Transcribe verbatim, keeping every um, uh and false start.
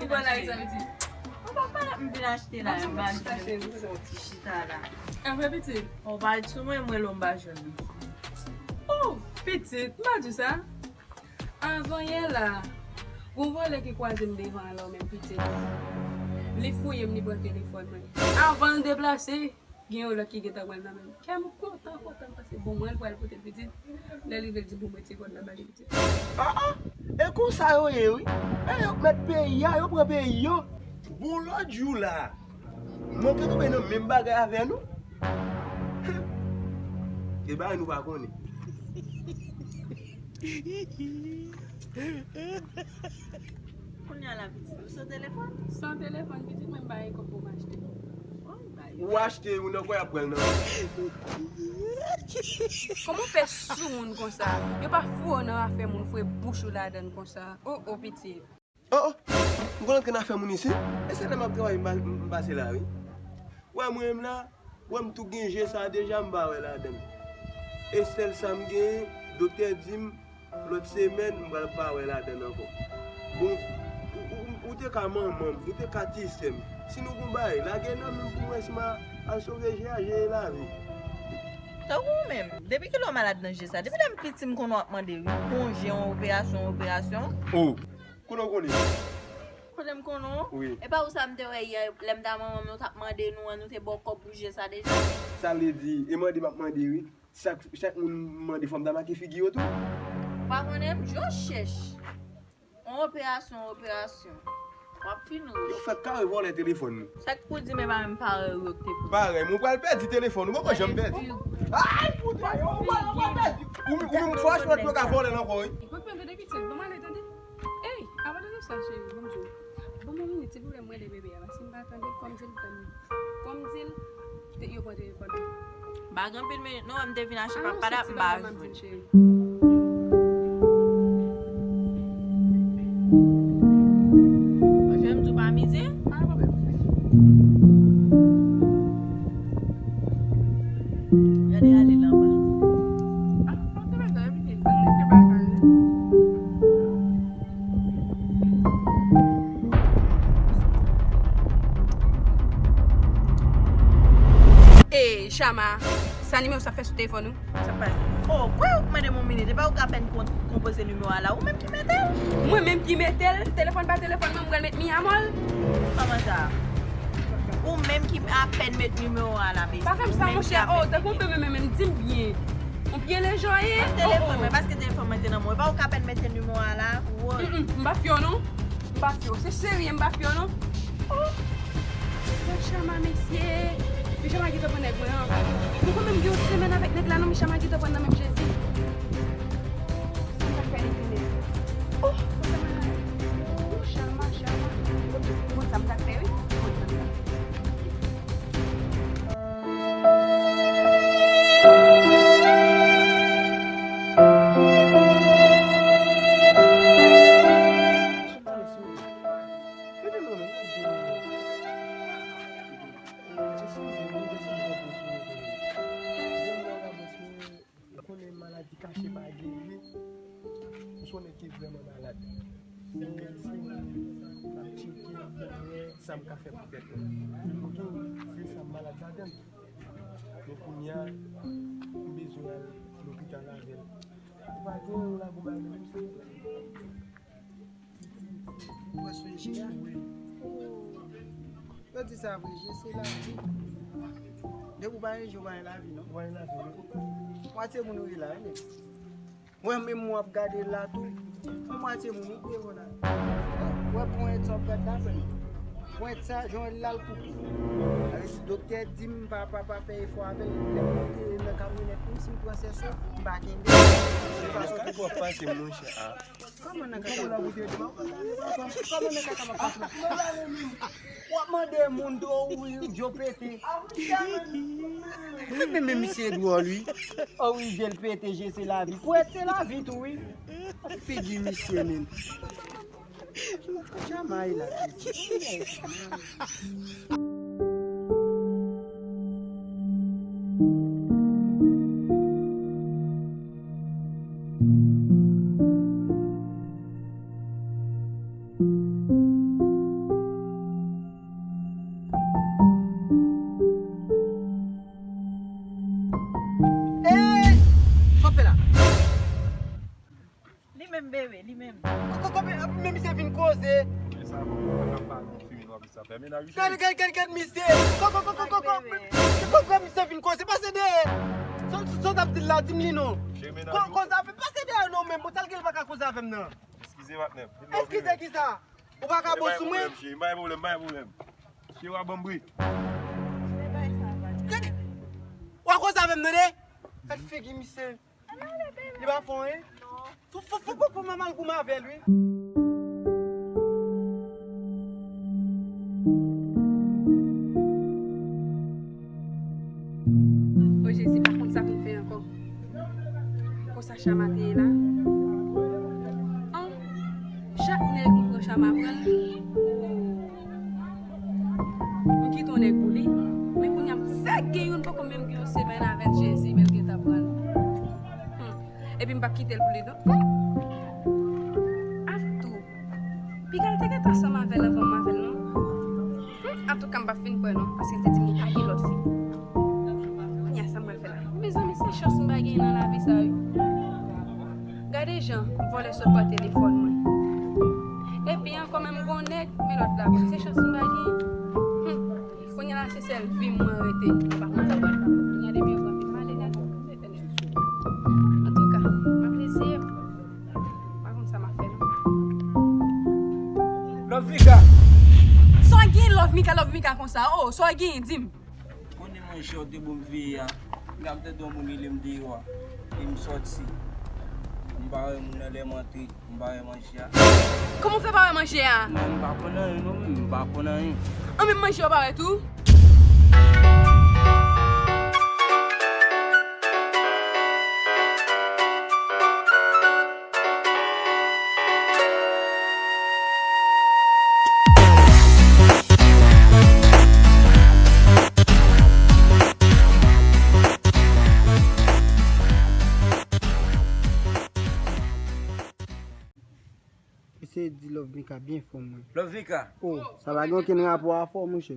Bon, la, sa vle di. Ou pa pale, m vin achte la, m pa jwenn. Ou pa jwenn ti chita la. Anfen, pitit. Ou pa sou mwen, mwen lè m pa jwenn. Oh, pitit, m pa di sa. Avan yè la, gon vòlè ki kwaze m devan an la, menm pitit. Li fouye m, li pran telefòn mwen. Avan l deplase, gen yon lòt ki gentan pran l nan men m. Kè m kontan, kontan, m panse bon, mwen l pral pote l pitit. Lè l rive, l di bon, mwen ti kòd la ba li pitit. Ah, ah, e konsa yo ye, wi. E yo k mèt peyi a, yo pran peyi yo. Bon, lòt jou la, mwen te tonbe nan menm bagay avè nou. E bagay nou pa konnen. Kounye a la, pitit, ou san telefòn? San telefòn, pitit, mwen m pa gen kòb pou m achte. Ou achte, ou nan kwè y ap pran l nan. Kòman w fè sou moun konsa? Yo pa foure w nan afè moun, foure bouch ou ladan l konsa. Oh, oh, pitit. Oh, oh, m konn antre nan afè moun isi. E se lè m ap travay m pa- m pase la, wi. Wè mwen menm la, wè m tou gen je sa deja m pa wè ladan l. E sèl sa m genyen, doktè di m, lòt semèn, m pral pa wè ladan l ankò. Bon, ou, ou, ou te ka manman m, ou te ka ti sè m. Si nou gon bagay, lage nan men m pou mwen si m a al sove je a, je e lavi. Tankou ou menm, depi kilè w malad nan je sa? Depi lè m piti, m konn w ap mande, wi. Konje, yon operasyon, yon operasyon. Oh, kote w konnen? Kote m konnen w? Wi. E pa ou sa m te wè yè, lè m ta manman m, nou t ap mande nou an, nou te ba w kòb pou je sa deja. Sa vle di, e mande m ap mande, wi. Chak, chak moun m mande fò m ta make figi yo tou. Ou pa konnen m, je w chèch. On operasyon, on operasyon. W ap fini wi. Yo fèk kare vòlè telefòn nou. Sa k pou di men pa menm parèy ou yo k te pran. Parèy, mwen pral pèdi telefòn ou, mwen poko janm pèdi. Ay, puta, yo, ou pral, ou pral pèdi. Ou, ou menm fò achèt yo ka vòlè l ankò, wi. Écoute, men tande pitit, ban m ale tande. Ey, avan de sa, cheri, ban m di w. Ban m yon minit, silvouplè, mwen rele bebe a, paske m pa tande, fò m di l, fò m, fò m di l, te, yo pran telefòn nan. M pa gen anpil minit, non, m te vin achte papada, m pa jwenn. Manje m tou pa midi. Gade ale l anba. Ey, Chama, sa nimewo sa fè sou telefòn ou? Sa k pase? Oh, kwè ou k mande m yon minit, epa ou k apèn kon-, konpoze nimewo a la, ou menm ki mete l? Mwen menm ki mete l? Telefòn pa telefòn mwen, m pral met mi amòl? Kòman sa? Ou menm ki apèn met nimewo a la, bebe. Pa fè m sa, monchè. Oh, tankou w te renmen mwen, di m byen. Ou byen lejan ye? Telefòn mwen, paske telefòn mwen te nan men w. Epa ou k apèn mete nimewo a la? Woy. Mm, mm, m pa fè w non. M pa fè w. Se serye, m pa fè w non. Oh! Gad Chama, mesye. Michama gentan pran nèg mwen an. Nou konn menm gen yon semèn avèk nèg la non, Michama gentan pran nan men m, Jezi. Sa m pral fè li tounen? Oh! Michama, Chama. Ou konn sa m pral fè wi? Ou konn sa m pral fè. Ou konnen maladi kache pa geri. M konnen ki vrèman malad. M ap cheke, m ap wè sa m ka fè pou tèt mwen. Ok, se sa m malad ladan l. Men kounye a, m bezwen al lopital avè l. Ou pa gen yon lago bagay menm se. Ou wè sou je a? Wi. Yo di sa vre, je se lavi. Depi w pa gen je, w pa gen lavi, non? W pa gen lavi, non. Mwatye moun ou ye la, wi, men. Mwen menm, mwen ap gade la tou. Yon mwatye moun ou ye la. Ou wè ponyèt sa w ap gade la, frè m? Ponyèt sa, jan w wè l la, l koupe. Sa vle di, doktè di m pa, pa, pa fè efò avè l. Lè m monte nan kamyonèt, menm si m pran sèso, m pa kenbe. Nan kaka w ap pase, monchè, a. Kòman nan kaka w ap pase? Kòman nan kaka w ap pase? W ap mande moun tou, wi, je w pete. Men, men, men misye dwòl, wi. O wi, je l pete, je se lavi. Pwèt se lavi tou, wi. Figi misye, men. Jamay la, Fè menaj ou, cheri. Gad, gad, gad, gad, misye. Kò, kò, kò, kò, kò, kò. Kò, kò, misye vin koze. Pase dèyè. Sa, sa, sa w t ap di l la, di m li non. Fè menaj ou. Kò, koze avè m. Pase dèyè non, men. Bon, sa l gen l pa ka koze avè m nan. Eskize, patnè. Eskize ki sa? Ou pa ka bon sou mwen? M bay pwoblèm, m bay pwoblèm. Cheri, w a ban m bri. Gad. W a koze avè m tande? Gad figi misye. Li pa fon, wi. Fò, fò, fò, fò, fò mwen al goumen avè l, wi. O Jezi, pa konn sa pou m fè ankò. Konsa Chama te ye la. An, chak nèg m pran Chama pran l. M kite yon nèg pou li. Men kounye a m fèk gen youn poko menm gen yon semèn avè l, Jezi, men l gentan pran l. Hmm. Epi m p ap kite l pou li non. Aftou. Piga l te gentan ansanm avè l anvan m avè l non. Hmm. Antouka m p ap fin kwè non, paske l te di m li pa gen lòt fi. Kounye a sa m pral fè la. Mezanmi, se chans m pa gen nan lavi sa wi. Gade jan vòlè sot pran telefòn mwen. Epi ankò menm gon nèg, men lòt la, se chans m pa gen. Hmm. Kounye a la se sèl vi m mwen rete. Mwen pa konn sa m pral fè. Kounye a depi yo pran fi m ale, gade, mete nèg sou. Antouka, m ap eseye. M pa konn sa m ap fè non. Lovemika! Sa w gen Lovemika, Lovemika konsa? Oh, sa w gen? Di m. Konnen manje w te ban m veye a. M t ap tande yon moun rele m deyò a. E m sòti. M pa wè moun nan lè m antre. M pa wè manje a. Kòman w fè pa wè manje a? Mwen, m pa konn anyen non, mwen, m pa konn anyen. An, menm manje w pa wè tou? Eseye di Lovemika byen fò mwen. Lovemika. Oh, sa pa gen okenn rapò a fò, monchè.